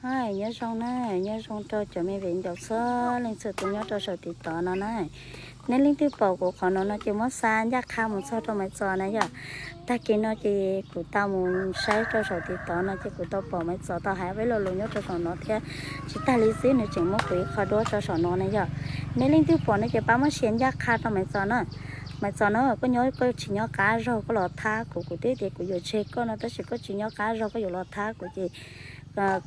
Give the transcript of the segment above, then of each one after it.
Hais nyob zoo na, nyob zoo rau cov me viv ncaus txhua leej txhua tus nyob rau saum TikTok no na. Nej leej twg pom kuv qhov no no ces muab xa ncaj qha mus txog rau Maiv Txos na yom. Tag kis no ces kuv tau mus saib rau saum TikTok no ces kuv tau pom Maiv Txos tau hais peb lo lus nyob rau saum no thiab. Tsis tag li xwb nws tseem muab kuv ib qho duab rau saum no na yom. Nej leej twg pom no ces pab muab share ncaj qha rau Maiv Txos na. Maiv Txos na, koj nyob koj tsis nyob qab zog koj los thab kuv, kuv twb tias kuv yuav tseg koj no tab sis koj tsis nyob qab zog koj yuav los thab kuv ces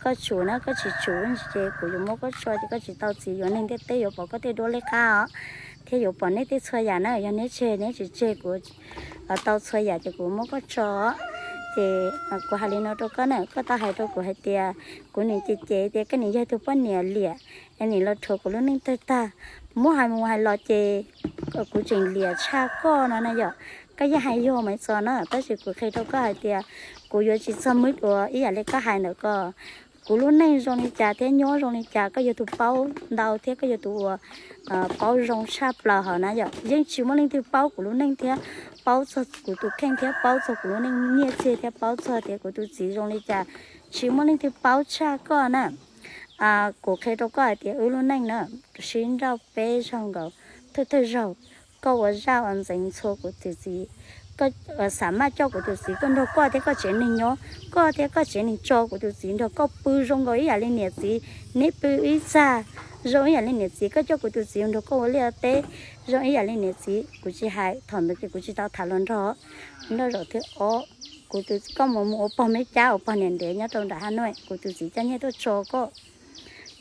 koj tsum na, koj tsis tsum ces kuv yuav muab koj tso ces koj tsis tau txiv yuav neeg ntiaj teb yuav pom koj tej duab liab qab os, thiab yuav pom neb tej txhua yam na. Yog neb tseg neb tsis tseg kuv tau txhua yam ces kuv muab koj tso. Ces kuv hais li no rau koj na, koj tau hais rau kuv hais tias kuv nim cem cem tias koj nim yog tus poj niam liam es nim los rhuav kuv lub neej tawg tag. Muab hais mus hais los ces kuv tseem liam tshaj koj no na yom. Koj yeej hais yog Maiv Txos na, tab sis kuv qhia rau koj hais tias kuv yuav tsis txog mwb dua ib yam li koj hais ntawm ko. Kuv lub neej zoo li cas thiab nyob zoo li cas koj yog tus paub ntau thiab koj yog tus uas paub zoo tshaj plaws hov na yom. Yeej tsis muaj leej twg paub kuv lub neej thiab paub txog kuv tus kheej thiab paub txog kuv lub neej nyiaj txiag thiab paub txog tias kuv tus txiv zoo li cas. Tsis muaj leej twg paub tshaj koj na. Kuv qhia rau koj hais tias wb lub neej na, sib nrauj peb zaug nkaus, thawj thawj zaug koj ua zaj ua ntxeev ntxhua kuv tus txiv, koj xav maj coj kuv tus txiv tuaj nrog koj thiab koj tsev neeg nyob, koj thiab koj tsev neeg tso kuv tus txiv nrog koj pw zoo nkaus ib yam li niam txiv, neb pw ib txaj zoo ib yam li niam txiv, koj coj kuv tus txiv nrog koj ua liaj teb zoo ib yam li niam txiv. Kuv tsis hais, thaum ntawd ces kuv tsis tau tham hluas nraug, nrog zaum thib ob, kuv tus, koj mus mus ua pog Meb Cab ua pog niam ntev nyob rau nram Hab Nuj, kuv tus txiv coj nyiaj tuaj tso koj.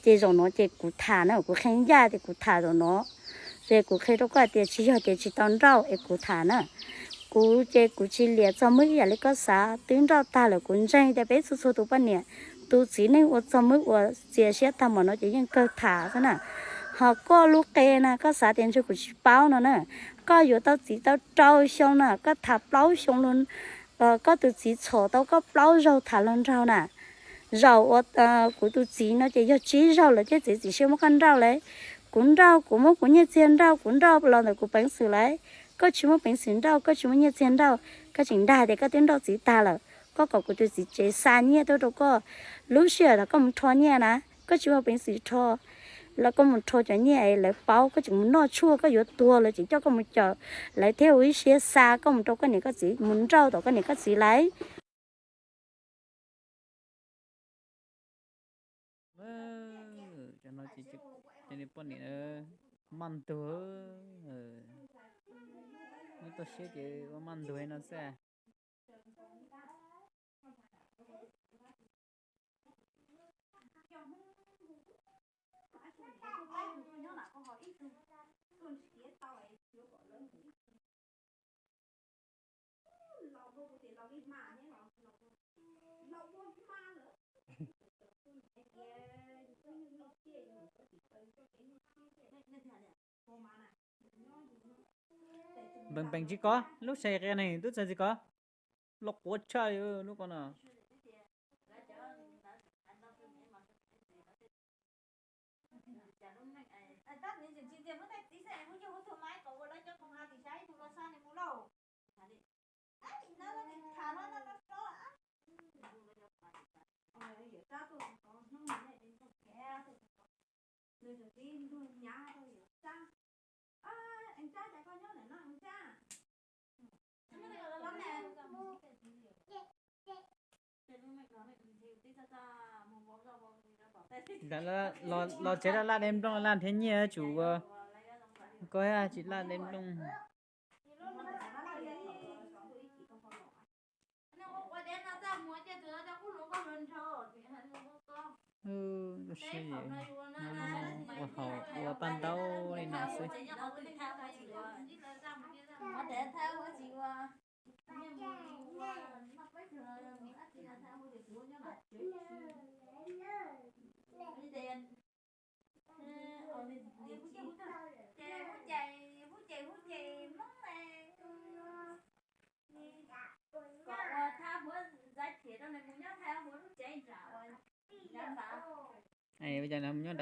Ces zaum no ces kuv tham na, kuv qhia ncaj tias kuv tham zaum no. Ces kuv qhia rau koj hais tias tsis yog tias tsis tau nrauj es kuv tham na. Kuv ces kuv tsis liam txog mwb ib yam li koj xav, twb nrauj tag lawm. Kuv ntseeg tias peb txhua txhua tus poj niam, tus txiv neej ua txog mwb uas txias siab tag npaum no ces yeej kawg tham xwb na. Ho koj lub qe na, koj xav tias ntshe kuv tsis paub no na. Koj yuav tau txiv tau rau xyoo na, koj tham plaub xyoo los, koj tus txiv txhom tau koj plaub zaug tham hluas nraug na. Zaum uas kuv tus txiv no ces yog tsib zaug lawm thiab txiv txim siab muab koj nrauj lawm. Kuv nrauj, kuv muab kuv nyiaj txiag nrauj, kuv nrauj los ntawm kuv peev xwm lawm. Koj tsis muaj peev xwm nrauj, koj tsis muaj nyiaj txiag nrauj, koj tseem dag tias koj twb nrauj txiv tag lawm. Koj kom kuv tus txiv tsev xa nyiaj tuaj rau koj, lub sij hawm thaum koj mus rho nyiaj na, koj tsis muaj peev xwm rho, los koj mus rho cov nyiaj es lawv paub, koj tseem mus noj tshuaj, koj yuav tuag lawv tseem coj koj mus cawm, lawv thiaj ua ib siab xa koj mus rau koj niam koj txiv, mus nrauj tom koj niam koj txiv lawv. Cov no ces poj niam maj ntug, muab toj siab ces ua maj ntug no xwb. Npees npees tsis kov, lub saib qe neeg twb txawj tsis kov, los quav tshaj lub ko no. Los tsev laj laj dej nplooj laj nrhiav nyiaj tsum ua, koj tsis laj dej nplooj. Ua haus ua paj ntaub li no xwb. Ua cas nyob nrad